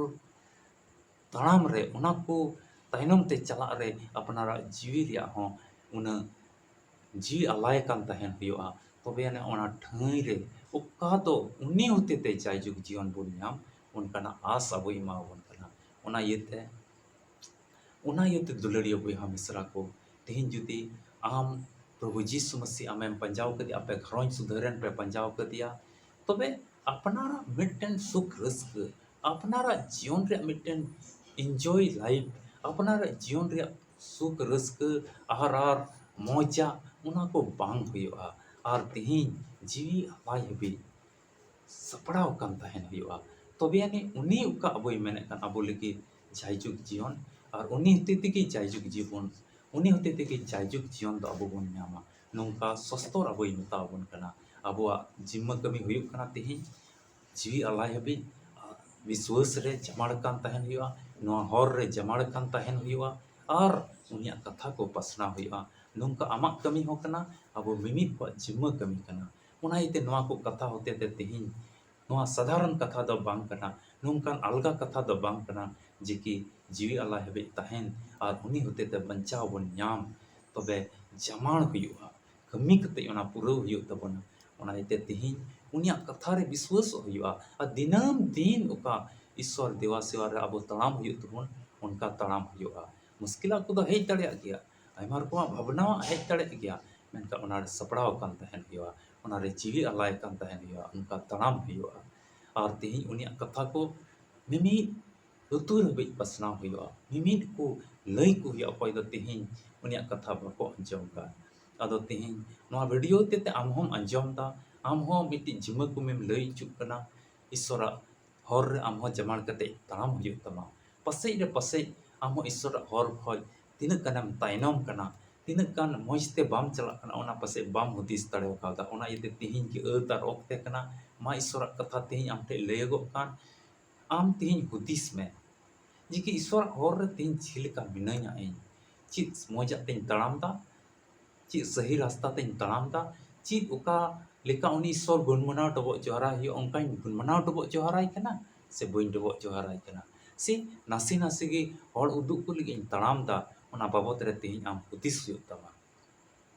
ᱛᱟᱲᱟᱢ ᱨᱮ, ᱚᱱᱟ ᱠᱚ ᱛᱟᱭᱱᱚᱢ ᱛᱮ ᱪᱟᱞᱟᱜ ᱨᱮ ᱟᱯᱱᱟᱨᱟᱜ ᱡᱤᱣᱤ ᱨᱮᱭᱟᱜ ᱦᱚᱸ ᱩᱱᱟᱹᱜ ᱡᱤᱣᱤ ᱟᱞᱟᱭ ᱠᱟᱱ ᱛᱟᱦᱮᱱ ᱦᱩᱭᱩᱜᱼᱟ᱾ ᱛᱚᱵᱮ ᱟᱹᱱᱤᱡ ᱚᱱᱟ ᱴᱷᱟᱹᱭ ᱨᱮ ᱚᱠᱟ ᱫᱚ ᱩᱱᱤ ᱦᱚᱛᱮᱛᱮ ᱡᱟᱭᱡᱩᱜᱽ ᱡᱤᱭᱚᱱ ᱵᱚᱱ ᱧᱟᱢ, ᱚᱱᱠᱟᱱᱟᱜ ᱟᱥ ᱟᱵᱚᱭ ᱮᱢᱟᱣᱟᱵᱚᱱ ᱠᱟᱱᱟ᱾ ᱚᱱᱟ ᱤᱭᱟᱹᱛᱮ, ᱚᱱᱟ ᱤᱭᱟᱹᱛᱮ ᱫᱩᱞᱟᱹᱲᱤᱭᱟᱹ ᱵᱚᱭᱦᱟ ᱢᱤᱥᱨᱟ ᱠᱚ, ᱛᱮᱦᱮᱧ ᱡᱩᱫᱤ ᱟᱢ ᱯᱨᱚᱵᱷᱩ ᱡᱤᱥᱩ ᱢᱟᱹᱥᱤ ᱟᱢᱮᱢ ᱯᱟᱸᱡᱟᱣ ᱠᱟᱫᱮᱭᱟ, ᱟᱯᱮ ᱜᱷᱟᱨᱚᱸᱡᱽ ᱥᱩᱫᱷᱟᱹᱨ ᱨᱮᱱ ᱯᱮ ᱯᱟᱸᱡᱟᱣ ᱠᱟᱫᱮᱭᱟ, ᱛᱚᱵᱮ ᱟᱯᱱᱟᱨᱟᱜ ᱢᱤᱫᱴᱮᱱ ᱥᱩᱠ ᱨᱟᱹᱥᱠᱟᱹ, ᱟᱯᱱᱟᱨᱟᱜ ᱡᱤᱭᱚᱱ ᱨᱮᱭᱟᱜ ᱢᱤᱫᱴᱮᱱ enjoy life, ᱟᱯᱱᱟᱨᱟᱜ ᱡᱤᱭᱚᱱ ᱨᱮᱭᱟᱜ ᱥᱩᱠ ᱨᱟᱹᱥᱠᱟᱹ ᱟᱨ, ᱟᱨ ᱢᱚᱡᱟ, ᱚᱱᱟ ᱠᱚ ᱵᱟᱝ ᱦᱩᱭᱩᱜᱼᱟ᱾ ᱟᱨ ᱛᱮᱦᱮᱧ ᱡᱤᱣᱤ ᱟᱞᱟᱭ ᱦᱟᱹᱵᱤᱡ ᱥᱟᱯᱲᱟᱣ ᱟᱠᱟᱱ ᱛᱟᱦᱮᱱ ᱦᱩᱭᱩᱜᱼᱟ᱾ ᱛᱚᱵᱮ ᱟᱹᱱᱤᱡ ᱩᱱᱤ ᱚᱠᱟ ᱟᱵᱚᱭ ᱢᱮᱱᱮᱫ ᱠᱟᱱ ᱟᱵᱚ ᱞᱟᱹᱜᱤᱫ ᱡᱟᱭᱡᱩᱜᱽ ᱡᱤᱭᱚᱱ, ᱟᱨ ᱩᱱᱤ ᱦᱚᱛᱮ ᱛᱮᱜᱮ ᱡᱟᱭᱡᱩᱜᱽ ᱡᱤᱵᱚᱱ, ᱩᱱᱤ ᱦᱚᱛᱮ ᱛᱮᱜᱮ ᱡᱟᱭᱡᱩᱜᱽ ᱡᱤᱭᱚᱱ ᱫᱚ ᱟᱵᱚ ᱵᱚᱱ ᱧᱟᱢᱟ᱾ ᱱᱚᱝᱠᱟ ᱥᱚᱥᱛᱚᱨ ᱟᱵᱚᱭ ᱢᱮᱛᱟ ᱟᱵᱚᱱ ᱠᱟᱱᱟ᱾ ᱟᱵᱚᱣᱟᱜ ᱡᱤᱢᱢᱟᱹ ᱠᱟᱹᱢᱤ ᱦᱩᱭᱩᱜ ᱠᱟᱱᱟ ᱛᱮᱦᱮᱧ ᱡᱤᱣᱤ ᱟᱞᱟᱭ ᱦᱟᱹᱵᱤᱡ ᱵᱤᱥᱣᱟᱹᱥ ᱨᱮ ᱡᱟᱢᱟᱲ ᱠᱟᱱ ᱛᱟᱦᱮᱱ ᱦᱩᱭᱩᱜᱼᱟ, ᱱᱚᱣᱟ ᱦᱚᱨ ᱨᱮ ᱡᱟᱢᱟᱲ ᱠᱟᱱ ᱛᱟᱦᱮᱱ ᱦᱩᱭᱩᱜᱼᱟ, ᱟᱨ ᱩᱱᱤᱭᱟᱜ ᱠᱟᱛᱷᱟ ᱠᱚ ᱯᱟᱥᱱᱟᱣ ᱦᱩᱭᱩᱜᱼᱟ᱾ ᱱᱚᱝᱠᱟ ᱟᱢᱟᱜ ᱠᱟᱹᱢᱤ ᱦᱚᱸ ᱠᱟᱱᱟ, ᱟᱵᱚ ᱢᱤᱢᱤᱫ ᱠᱚᱣᱟᱜ ᱡᱤᱢᱢᱟᱹ ᱠᱟᱹᱢᱤ ᱠᱟᱱᱟ᱾ ᱚᱱᱟ ᱤᱭᱟᱹᱛᱮ ᱱᱚᱣᱟ ᱠᱚ ᱠᱟᱛᱷᱟ ᱦᱚᱛᱮ ᱛᱮ ᱛᱮᱦᱮᱧ ᱱᱚᱣᱟ ᱥᱟᱫᱷᱟᱨᱚᱱ ᱠᱟᱛᱷᱟ ᱫᱚ ᱵᱟᱝ ᱠᱟᱱᱟ, ᱱᱚᱝᱠᱟᱱ ᱟᱞᱜᱟ ᱠᱟᱛᱷᱟ ᱫᱚ ᱵᱟᱝ ᱠᱟᱱᱟ ᱡᱮ ᱠᱤ ᱡᱤᱣᱤ ᱟᱞᱟᱭ ᱦᱟᱹᱵᱤᱡ ᱛᱟᱦᱮᱱ ᱟᱨ ᱩᱱᱤ ᱦᱚᱛᱮ ᱛᱮ ᱵᱟᱧᱪᱟᱣ ᱵᱚᱱ ᱧᱟᱢ, ᱛᱚᱵᱮ ᱡᱟᱢᱟᱲ ᱦᱩᱭᱩᱜᱼᱟ, ᱠᱟᱹᱢᱤ ᱠᱟᱛᱮ ᱚᱱᱟ ᱯᱩᱨᱟᱹᱣ ᱦᱩᱭᱩᱜ ᱛᱟᱵᱚᱱᱟ᱾ ᱚᱱᱟ ᱤᱭᱟᱹᱛᱮ ᱛᱮᱦᱮᱧ ᱩᱱᱤᱭᱟᱜ ᱠᱟᱛᱷᱟ ᱨᱮ ᱵᱤᱥᱣᱟᱹᱥᱚᱜ ᱦᱩᱭᱩᱜᱼᱟ ᱟᱨ ᱫᱤᱱᱟᱹᱢ ᱫᱤᱱ ᱚᱠᱟ ᱤᱥᱥᱚᱨ ᱫᱮᱵᱟ ᱥᱮᱵᱟ ᱨᱮ ᱟᱵᱚ ᱛᱟᱲᱟᱢ ᱦᱩᱭᱩᱜ ᱛᱟᱵᱚᱱ, ᱚᱱᱠᱟ ᱛᱟᱲᱟᱢ ᱦᱩᱭᱩᱜᱼᱟ᱾ ᱢᱩᱥᱠᱤᱞᱟᱜ ᱠᱚᱫᱚ ᱦᱮᱡ ᱫᱟᱲᱮᱭᱟᱜ ᱜᱮᱭᱟ, ᱟᱭᱢᱟ ᱨᱚᱠᱚᱢᱟᱜ ᱵᱷᱟᱵᱽᱱᱟᱣᱟᱜ ᱦᱮᱡ ᱫᱟᱲᱮᱭᱟᱜ ᱜᱮᱭᱟ, ᱢᱮᱱᱠᱷᱟᱱ ᱚᱱᱟ ᱨᱮ ᱥᱟᱯᱲᱟᱣ ᱟᱠᱟᱱ ᱛᱟᱦᱮᱱ ᱦᱩᱭᱩᱜᱼᱟ, ᱚᱱᱟ ᱨᱮ ᱡᱤᱣᱤ ᱟᱞᱟᱭ ᱟᱠᱟᱱ ᱛᱟᱦᱮᱱ ᱦᱩᱭᱩᱜᱼᱟ, ᱚᱱᱠᱟ ᱛᱟᱲᱟᱢ ᱦᱩᱭᱩᱜᱼᱟ᱾ ᱟᱨ ᱛᱮᱦᱮᱧ ᱩᱱᱤᱭᱟᱜ ᱠᱟᱛᱷᱟ ᱠᱚ ᱢᱤᱢᱤᱫ ᱞᱩᱛᱩᱨ ᱦᱟᱹᱵᱤᱡ ᱯᱟᱥᱱᱟᱣ ᱦᱩᱭᱩᱜᱼᱟ, ᱢᱤᱢᱤᱫ ᱠᱚ ᱞᱟᱹᱭ ᱠᱚ ᱦᱩᱭᱩᱜᱼᱟ, ᱚᱠᱚᱭ ᱫᱚ ᱛᱮᱦᱮᱧ ᱩᱱᱤᱭᱟᱜ ᱠᱟᱛᱷᱟ ᱵᱟᱠᱚ ᱟᱸᱡᱚᱢ ᱠᱟᱜ᱾ ᱟᱫᱚ ᱛᱮᱦᱮᱧ ᱱᱚᱣᱟ video ᱦᱚᱛᱮ ᱛᱮ ᱟᱢ ᱦᱚᱸᱢ ᱟᱸᱡᱚᱢ ᱮᱫᱟ, ᱟᱢ ᱦᱚᱸ ᱢᱤᱫᱴᱤᱡ ᱡᱤᱢᱟᱹ ᱠᱚᱢᱮᱢ ᱞᱟᱹᱭ ᱦᱚᱪᱚᱜ ᱠᱟᱱᱟ, ᱤᱥᱥᱚᱨᱟᱜ ᱦᱚᱨ ᱨᱮ ᱟᱢ ᱦᱚᱸ ᱡᱟᱢᱟᱲ ᱠᱟᱛᱮ ᱛᱟᱲᱟᱢ ᱦᱩᱭᱩᱜ ᱛᱟᱢᱟ᱾ ᱯᱟᱥᱮᱡ ᱨᱮ ᱯᱟᱥᱮᱡ ᱟᱢ ᱦᱚᱸ ᱤᱥᱥᱚᱨᱟᱜ ᱦᱚᱨ ᱠᱷᱚᱡ ᱛᱤᱱᱟᱹᱜ ᱜᱟᱱᱮᱢ ᱛᱟᱭᱱᱚᱢ ᱠᱟᱱᱟ, ᱛᱤᱱᱟᱹᱜ ᱜᱟᱱ ᱢᱚᱡᱽ ᱛᱮ ᱵᱟᱢ ᱪᱟᱞᱟᱜ ᱠᱟᱱᱟ, ᱚᱱᱟ ᱯᱟᱥᱮᱡ ᱵᱟᱢ ᱦᱩᱫᱤᱥ ᱫᱟᱲᱮ ᱠᱟᱣᱫᱟ᱾ ᱚᱱᱟ ᱤᱭᱟᱹᱛᱮ ᱛᱤᱦᱤᱧ ᱜᱮ ᱟᱹᱛ ᱟᱨ ᱚᱠᱛᱮ ᱠᱟᱱᱟ, ᱢᱟ ᱤᱥᱥᱚᱨᱟᱜ ᱠᱟᱛᱷᱟ ᱛᱤᱦᱤᱧ ᱟᱢ ᱴᱷᱮᱡ ᱞᱟᱹᱭᱟᱹᱜᱚᱜ ᱠᱟᱱ, ᱟᱢ ᱛᱤᱦᱤᱧ ᱦᱩᱫᱤᱥ ᱢᱮ ᱡᱮ ᱠᱤ ᱤᱥᱥᱚᱨᱟᱜ ᱦᱚᱨ ᱨᱮ ᱛᱤᱦᱤᱧ ᱪᱮᱫ ᱞᱮᱠᱟ ᱢᱤᱱᱟᱹᱧᱟ, ᱤᱧ ᱪᱮᱫ ᱢᱚᱡᱟᱜ ᱛᱤᱧ ᱛᱟᱲᱟᱢ ᱫᱟ, ᱪᱮᱫ ᱥᱟᱹᱦᱤ ᱨᱟᱥᱛᱟ ᱛᱮᱧ ᱛᱟᱲᱟᱢ ᱮᱫᱟ, ᱪᱮᱫ ᱚᱠᱟ ᱞᱮᱠᱟ ᱩᱱᱤ ᱤᱥᱥᱚᱨ ᱜᱩᱱ ᱢᱟᱱᱟᱣ ᱰᱚᱵᱚᱜ ᱡᱚᱦᱟᱨᱟᱭ ᱦᱩᱭᱩᱜᱼᱟ, ᱚᱱᱠᱟᱧ ᱜᱩᱱ ᱢᱟᱱᱟᱣ ᱰᱚᱵᱚᱜ ᱡᱚᱦᱟᱨᱟᱭ ᱠᱟᱱᱟ ᱥᱮ ᱵᱟᱹᱧ ᱰᱚᱵᱚᱜ ᱡᱚᱦᱟᱨᱟᱭ ᱠᱟᱱᱟ, ᱥᱮ ᱱᱟᱥᱮ ᱱᱟᱥᱮ ᱜᱮ ᱦᱚᱲ ᱩᱫᱩᱜ ᱠᱚ ᱞᱟᱹᱜᱤᱫ ᱤᱧ ᱛᱟᱲᱟᱢ ᱮᱫᱟ, ᱚᱱᱟ ᱵᱟᱵᱚᱫ ᱨᱮ ᱛᱮᱦᱮᱧ ᱟᱢ ᱦᱩᱫᱤᱥ ᱦᱩᱭᱩᱜ ᱛᱟᱢᱟ᱾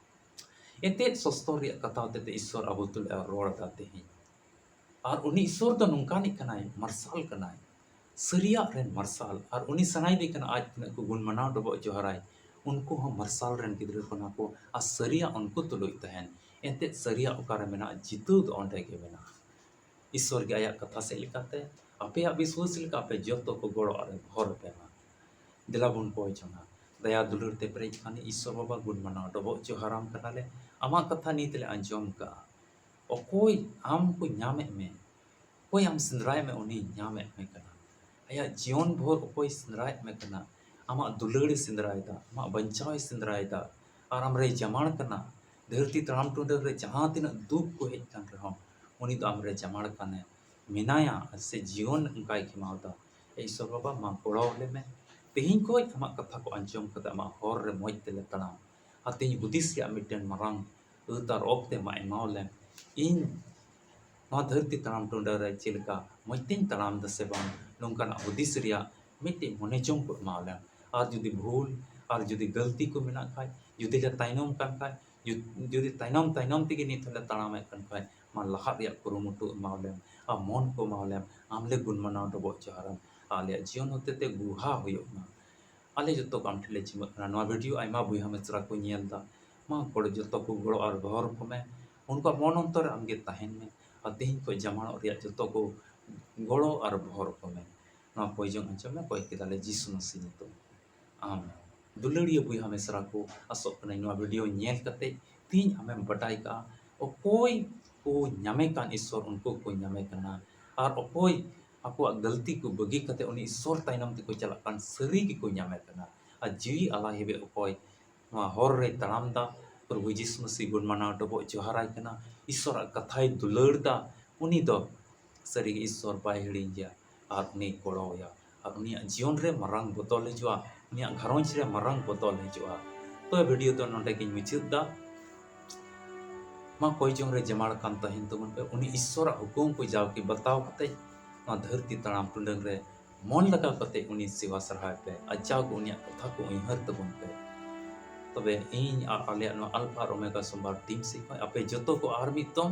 ᱮᱱᱛᱮᱫ ᱥᱚᱥᱛᱚᱨ ᱨᱮᱭᱟᱜ ᱠᱟᱛᱷᱟ ᱦᱚᱛᱮᱛᱮ ᱤᱥᱥᱚᱨ ᱟᱵᱚ ᱛᱩᱞᱩᱡ ᱮ ᱨᱚᱲ ᱮᱫᱟ ᱛᱮᱦᱮᱧ᱾ ᱟᱨ ᱩᱱᱤ ᱤᱥᱥᱚᱨ ᱫᱚ ᱱᱚᱝᱠᱟᱱᱤᱡ ᱠᱟᱱᱟᱭ, ᱢᱟᱨᱥᱟᱞ ᱠᱟᱱᱟᱭ, ᱥᱟᱹᱨᱤᱭᱟᱜ ᱨᱮᱱ ᱢᱟᱨᱥᱟᱞ᱾ ᱟᱨ ᱩᱱᱤ ᱥᱟᱱᱟᱭᱮᱫᱮ ᱠᱟᱱᱟ ᱟᱡ ᱛᱤᱱᱟᱹᱜ ᱠᱚ ᱜᱩᱱ ᱢᱟᱱᱟᱣ ᱰᱚᱵᱚᱜ ᱡᱚᱦᱟᱨᱟᱭ, ᱩᱱᱠᱩ ᱦᱚᱸ ᱢᱟᱨᱥᱟᱞ ᱨᱮᱱ ᱜᱤᱫᱽᱨᱟᱹ ᱠᱟᱱᱟ ᱠᱚ, ᱟᱨ ᱥᱟᱹᱨᱤᱭᱟᱜ ᱩᱱᱠᱩ ᱛᱩᱞᱩᱡ ᱛᱟᱦᱮᱱ᱾ ᱮᱱᱛᱮᱫ ᱥᱟᱹᱨᱤᱭᱟᱜ ᱚᱠᱟᱨᱮ ᱢᱮᱱᱟᱜᱼᱟ? ᱡᱤᱛᱟᱹᱣ ᱫᱚ ᱚᱸᱰᱮ ᱜᱮ ᱢᱮᱱᱟᱜᱼᱟ᱾ ᱤᱥᱥᱚᱨ ᱜᱮ ᱟᱭᱟᱜ ᱠᱟᱛᱷᱟ ᱥᱮᱫ ᱞᱮᱠᱟᱛᱮ, ᱟᱯᱮᱭᱟᱜ ᱵᱤᱥᱣᱟᱹᱥ ᱞᱮᱠᱟ ᱟᱯᱮ ᱡᱚᱛᱚ ᱠᱚ ᱜᱚᱲᱚ ᱟᱨ ᱵᱷᱚᱨ ᱯᱮ ᱢᱟ᱾ ᱫᱮᱞᱟ ᱵᱚᱱ ᱠᱚᱭ ᱡᱚᱝᱟ᱾ ᱫᱟᱭᱟ ᱫᱩᱞᱟᱹᱲ ᱛᱮ ᱯᱮᱨᱮᱡ ᱠᱷᱟᱱ ᱤᱥᱥᱚᱨ ᱵᱟᱵᱟ ᱜᱩᱱ ᱢᱟᱱᱟᱣ ᱰᱚᱵᱚᱜ ᱡᱚᱦᱟᱨᱟᱢ ᱠᱟᱱᱟᱞᱮ᱾ ᱟᱢᱟᱜ ᱠᱟᱛᱷᱟ ᱱᱤᱛ ᱞᱮ ᱟᱸᱡᱚᱢ ᱠᱟᱜᱼᱟ᱾ ᱚᱠᱚᱭ ᱟᱢ ᱠᱚ ᱧᱟᱢᱮᱫ ᱢᱮ, ᱚᱠᱚᱭ ᱟᱢ ᱥᱮᱸᱫᱽᱨᱟᱭ ᱢᱮ, ᱩᱱᱤ ᱧᱟᱢᱮᱫ ᱢᱮ ᱠᱟᱱᱟ᱾ ᱟᱭᱟᱜ ᱡᱤᱭᱚᱱ ᱵᱷᱳᱨ ᱚᱠᱚᱭ ᱥᱮᱸᱫᱽᱨᱟᱭᱮᱫ ᱢᱮ ᱠᱟᱱᱟ, ᱟᱢᱟᱜ ᱫᱩᱞᱟᱹᱲᱮ ᱥᱮᱸᱫᱽᱨᱟᱭᱮᱫᱟ, ᱟᱢᱟᱜ ᱵᱟᱧᱪᱟᱣᱮ ᱥᱮᱸᱫᱽᱨᱟᱭᱮᱫᱟ, ᱟᱨ ᱟᱢᱨᱮᱭ ᱡᱟᱢᱟᱲ ᱠᱟᱱᱟ᱾ ᱫᱷᱟᱹᱨᱛᱤ ᱛᱟᱲᱟᱢ ᱴᱩᱰᱟᱹ ᱨᱮ ᱡᱟᱦᱟᱸ ᱛᱤᱱᱟᱹᱜ ᱫᱩᱠ ᱠᱚ ᱦᱮᱡ ᱠᱟᱱ ᱨᱮᱦᱚᱸ, ᱩᱱᱤ ᱫᱚ ᱟᱢᱨᱮ ᱡᱟᱢᱟᱲ ᱠᱟᱱᱮ ᱢᱮᱱᱟᱭᱟ ᱥᱮ ᱡᱤᱭᱚᱱ ᱚᱱᱠᱟᱭ ᱠᱷᱮᱢᱟᱣ ᱮᱫᱟ᱾ ᱮ ᱤᱥᱥᱚᱨ ᱵᱟᱵᱟ, ᱢᱟ ᱜᱚᱲᱚ ᱟᱞᱮ ᱢᱮ᱾ ᱛᱮᱦᱮᱧ ᱠᱷᱚᱱ ᱟᱢᱟᱜ ᱠᱟᱛᱷᱟ ᱠᱚ ᱟᱸᱡᱚᱢ ᱠᱟᱛᱮ ᱟᱢᱟᱜ ᱦᱚᱨ ᱨᱮ ᱢᱚᱡᱽ ᱛᱮᱞᱮ ᱛᱟᱲᱟᱢ᱾ ᱟᱨ ᱛᱮᱦᱮᱧ ᱦᱩᱫᱤᱥ ᱨᱮᱭᱟᱜ ᱢᱤᱫᱴᱮᱱ ᱢᱟᱨᱟᱝ ᱟᱹᱛ ᱟᱨ ᱚᱠᱛᱮ ᱢᱟ ᱮᱢᱟᱣ ᱞᱮᱢ᱾ ᱤᱧ ᱱᱚᱣᱟ ᱫᱷᱟᱹᱨᱛᱤ ᱛᱟᱲᱟᱢ ᱴᱩᱰᱟᱹ ᱨᱮ ᱪᱮᱫ ᱞᱮᱠᱟ ᱢᱚᱡᱽ ᱛᱮᱧ ᱛᱟᱲᱟᱢ ᱮᱫᱟ ᱥᱮ ᱵᱟᱝ, ᱱᱚᱝᱠᱟᱱᱟᱜ ᱦᱩᱫᱤᱥ ᱨᱮᱭᱟᱜ ᱢᱤᱫᱴᱮᱱ ᱢᱚᱱᱮ ᱡᱚᱝ ᱠᱚ ᱮᱢᱟᱣ ᱞᱮᱢ᱾ ᱟᱨ ᱡᱩᱫᱤ ᱵᱷᱩᱞ ᱟᱨ ᱡᱩᱫᱤ ᱜᱟᱹᱞᱛᱤ ᱠᱚ ᱢᱮᱱᱟᱜ ᱠᱷᱟᱡ, ᱡᱩᱫᱤ ᱞᱮ ᱛᱟᱭᱱᱚᱢ ᱠᱟᱱ ᱠᱷᱟᱡ, ᱡᱩ-, ᱡᱩᱫᱤ ᱛᱟᱭᱱᱚᱢ ᱛᱟᱭᱱᱚᱢ ᱛᱮᱜᱮ ᱱᱤᱛ ᱦᱚᱸᱞᱮ ᱛᱟᱲᱟᱢᱮᱫ ᱠᱟᱱ ᱠᱷᱟᱡ, ᱢᱟ ᱞᱟᱦᱟᱜ ᱨᱮᱭᱟᱜ ᱠᱩᱨᱩᱢᱩᱴᱩ ᱮᱢᱟᱣ ᱞᱮᱢ, ᱟᱨ ᱢᱚᱱ ᱠᱚ ᱮᱢᱟᱣ ᱞᱮᱢ, ᱟᱢ ᱞᱮ ᱜᱩᱱ ᱢᱟᱱᱟᱣ ᱰᱚᱵᱚᱜ ᱡᱚᱦᱟᱨᱟᱢ᱾ ᱟᱞᱮᱭᱟᱜ ᱡᱤᱭᱚᱱ ᱦᱚᱛᱮ ᱛᱮ ᱜᱩᱦᱟ ᱦᱩᱭᱩᱜ ᱢᱟ᱾ ᱟᱞᱮ ᱡᱚᱛᱚ ᱠᱚ ᱟᱢ ᱴᱷᱮᱱ ᱞᱮ ᱡᱤᱢᱟᱹᱜ ᱠᱟᱱᱟ᱾ ᱱᱚᱣᱟ video ᱟᱭᱢᱟ ᱵᱚᱭᱦᱟ ᱢᱤᱥᱨᱟ ᱠᱚ ᱧᱮᱞ ᱮᱫᱟ᱾ ᱢᱟ ᱜᱚᱲᱚ, ᱡᱚᱛᱚ ᱠᱚ ᱜᱚᱲᱚ ᱟᱨ ᱜᱚᱦᱚᱲ ᱠᱚᱢᱮ᱾ ᱩᱱᱠᱩᱣᱟᱜ ᱢᱚᱱ ᱚᱱᱛᱚᱨ ᱨᱮ ᱟᱢᱜᱮ ᱛᱟᱦᱮᱱ ᱢᱮ᱾ ᱟᱨ ᱛᱮᱦᱮᱧ ᱠᱷᱚᱱ ᱡᱟᱢᱟᱲᱚᱜ ᱨᱮᱭᱟᱜ ᱡᱚᱛᱚ ᱠᱚ ᱜᱚᱲᱚ ᱟᱨ ᱵᱚᱦᱚᱨ ᱠᱚᱢᱮ᱾ ᱱᱚᱣᱟ ᱠᱚᱭ ᱡᱚᱝ ᱟᱸᱡᱚᱢ ᱢᱮ, ᱠᱚᱭ ᱠᱮᱫᱟᱞᱮ ᱡᱤᱥᱩ ᱢᱟᱹᱥᱤ ᱧᱩᱛᱩᱢ᱾ ᱟᱢᱮᱱ᱾ ᱫᱩᱞᱟᱹᱲᱤᱭᱟᱹ ᱵᱚᱭᱦᱟ ᱢᱤᱥᱨᱟ ᱠᱚ, ᱟᱥᱚᱜ ᱠᱟᱹᱱᱟᱹᱧ ᱱᱚᱣᱟ video ᱧᱮᱞ ᱠᱟᱛᱮ ᱛᱮᱦᱮᱧ ᱟᱢᱮᱢ ᱵᱟᱰᱟᱭ ᱠᱟᱜᱼᱟ, ᱚᱠᱚᱭ ᱠᱚ ᱧᱟᱢᱮ ᱠᱟᱱ ᱤᱥᱥᱚᱨ ᱩᱱᱠᱩ ᱠᱚ ᱧᱟᱢᱮ ᱠᱟᱱᱟ, ᱟᱨ ᱚᱠᱚᱭ ᱟᱠᱚᱣᱟᱜ ᱜᱟᱹᱞᱛᱤ ᱠᱚ ᱵᱟᱹᱜᱤ ᱠᱟᱛᱮ ᱩᱱᱤ ᱤᱥᱥᱚᱨ ᱛᱟᱭᱱᱚᱢ ᱛᱮᱠᱚ ᱪᱟᱞᱟᱜ ᱠᱟᱱ ᱥᱟᱹᱨᱤ ᱜᱮᱠᱚ ᱧᱟᱢᱮ ᱠᱟᱱᱟ᱾ ᱟᱨ ᱡᱤᱣᱤ ᱟᱞᱟᱭ ᱦᱟᱹᱵᱤᱡ ᱚᱠᱚᱭ ᱱᱚᱣᱟ ᱦᱚᱨ ᱨᱮᱭ ᱛᱟᱲᱟᱢ ᱫᱟ, ᱯᱨᱚᱵᱷᱩ ᱡᱤᱥᱩ ᱢᱟᱹᱥᱤ ᱵᱚᱱ ᱢᱟᱱᱟᱣ ᱰᱚᱵᱚᱜ ᱡᱚᱦᱟᱨᱟᱭ ᱠᱟᱱᱟ, ᱤᱥᱥᱚᱨᱟᱜ ᱠᱟᱛᱷᱟᱭ ᱫᱩᱞᱟᱹᱲ ᱫᱟ, ᱩᱱᱤ ᱫᱚ ᱥᱟᱹᱨᱤᱜᱮ ᱤᱥᱥᱚᱨ ᱵᱟᱭ ᱦᱤᱲᱤᱧ ᱜᱮᱭᱟ ᱟᱨ ᱩᱱᱤᱭ ᱜᱚᱲᱚᱣᱟᱭᱟ᱾ ᱟᱨ ᱩᱱᱤᱭᱟᱜ ᱡᱤᱭᱚᱱ ᱨᱮ ᱢᱟᱨᱟᱝ ᱵᱚᱫᱚᱞ ᱦᱤᱡᱩᱜᱼᱟ, ᱩᱱᱤᱭᱟᱜ ᱜᱷᱟᱨᱚᱸᱡᱽ ᱨᱮ ᱢᱟᱨᱟᱝ ᱵᱚᱫᱚᱞ ᱦᱤᱡᱩᱜᱼᱟ᱾ ᱛᱚᱵᱮ ᱵᱷᱤᱰᱤᱭᱳ ᱫᱚ ᱱᱚᱰᱮ ᱜᱤᱧ ᱢᱩᱪᱟᱹᱫ ᱫᱟ᱾ ᱢᱟ ᱠᱚᱭ ᱡᱚᱝ ᱨᱮ ᱡᱮᱢᱟᱲ ᱠᱟᱱ ᱛᱟᱦᱮᱱ ᱛᱟᱵᱚᱱ ᱯᱮ᱾ ᱩᱱᱤ ᱤᱥᱥᱚᱨᱟᱜ ᱦᱩᱠᱩᱢ ᱠᱚ ᱡᱟᱣᱜᱮ ᱵᱟᱛᱟᱣ ᱠᱟᱛᱮ ᱱᱚᱣᱟ ᱫᱷᱟᱹᱨᱛᱤ ᱛᱟᱲᱟᱢ ᱴᱩᱰᱟᱹᱝ ᱨᱮ ᱢᱚᱱ ᱞᱟᱜᱟᱣ ᱠᱟᱛᱮ ᱩᱱᱤ ᱥᱮᱵᱟ ᱥᱟᱨᱦᱟᱣ ᱯᱮ ᱟᱨ ᱡᱟᱣᱜᱮ ᱩᱱᱤᱭᱟᱜ ᱠᱟᱛᱷᱟ ᱠᱚ ᱩᱭᱦᱟᱹᱨ ᱛᱟᱵᱚᱱ ᱯᱮ᱾ ᱛᱚᱵᱮ ᱤᱧ ᱟᱨ ᱟᱞᱮᱭᱟᱜ ᱱᱚᱣᱟ ᱟᱞᱯᱷᱟ ᱟᱨ ᱳᱢᱮᱜᱟ ᱥᱳᱢᱵᱟᱨ ᱴᱤᱢ ᱥᱮᱫ ᱠᱷᱚᱱ ᱟᱯᱮ ᱡᱚᱛᱚ ᱠᱚ ᱟᱨ ᱢᱤᱫ ᱫᱚᱢ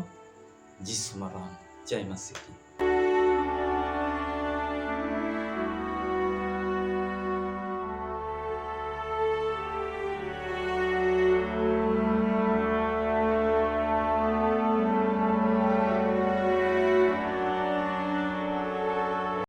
ᱡᱤᱥᱩ ᱢᱟᱨᱟᱝ ᱡᱟᱭ ᱢᱟᱥᱤ ᱠᱤ᱾